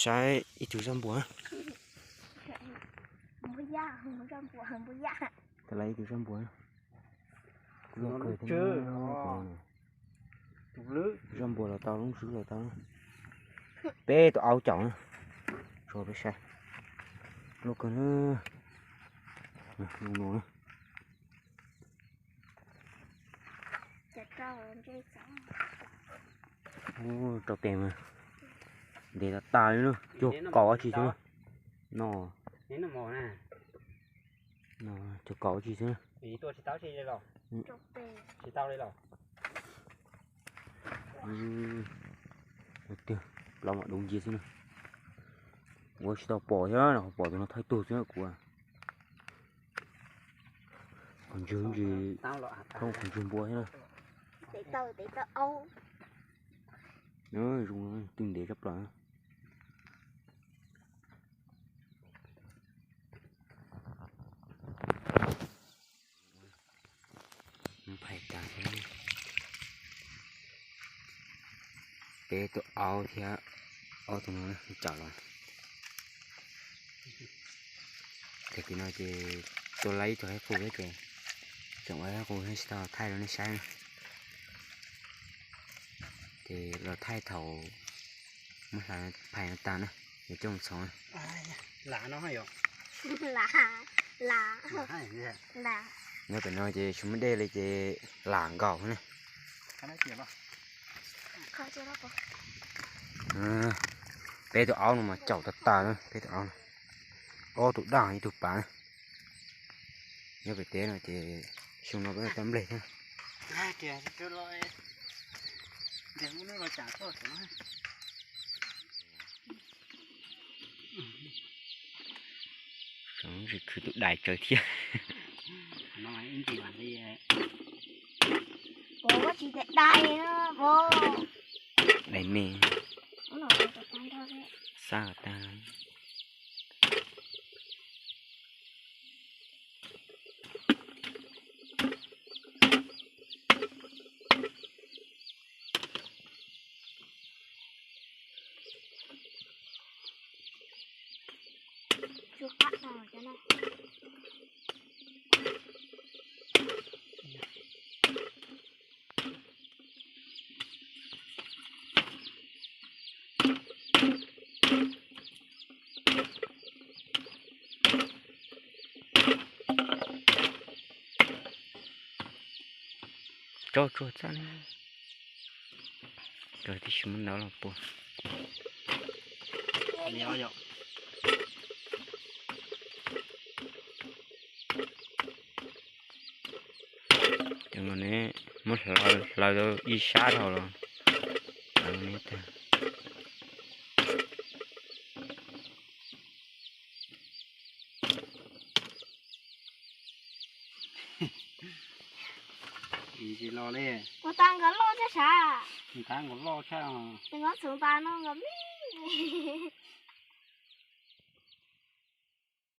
Saib ib tug zaj npua. Tau lawm ib tug zaj npua. Loj kawg thiab. Zaj npua los tau, lub swb los tau. Peb tus aub caum na. Tso peb saib. Loj kawg na. Zoo no na. Rau tes mas ntev tas tas li na, cuag kaus dab tsi xwb no. No, cuag kaus dab tsi xwb. Tiag, plaub mam dub ncia xwb na. Ua tsis tau pom thiab, pom tus no thaij tug xwb kuv. Qhov ntswg ntsis, qhov ntswg npua thiab na. Zoo twb ntev tshaj plaws. Phais tas, peb tus aub thiab ob tug no caum los. Ces tim no ces tua laib ib tug haib qus thiab ces tseem ua haib qus thiab tsis tau thaij rau nej saib na. Ces los thaij thaum muab hlawv phais no tas na, ces coj mus txhoov na. Nyob pem no ces tsis muaj dej li ces lam nkaus ne. Peb tus aub no mas caum tas tas na, peb tus aub no. Ob tug daj ib tug pav na. Nyob pem teb no ces xyoo no peb tau nplej thiab. Tsis khwv tus dais tsawv thiab. Dais me. Xab tag. Tso tsuag txaj ne. Tib si muab ntawv los pua. Ces no ne, muab hlawv hlawv ib sab dhau los hlawv ne tag. Tsis los li. Ua tas nkawd loj tshaj sav. Nkawd loj tshaj. Nkawd txhoov tas no nkawd me.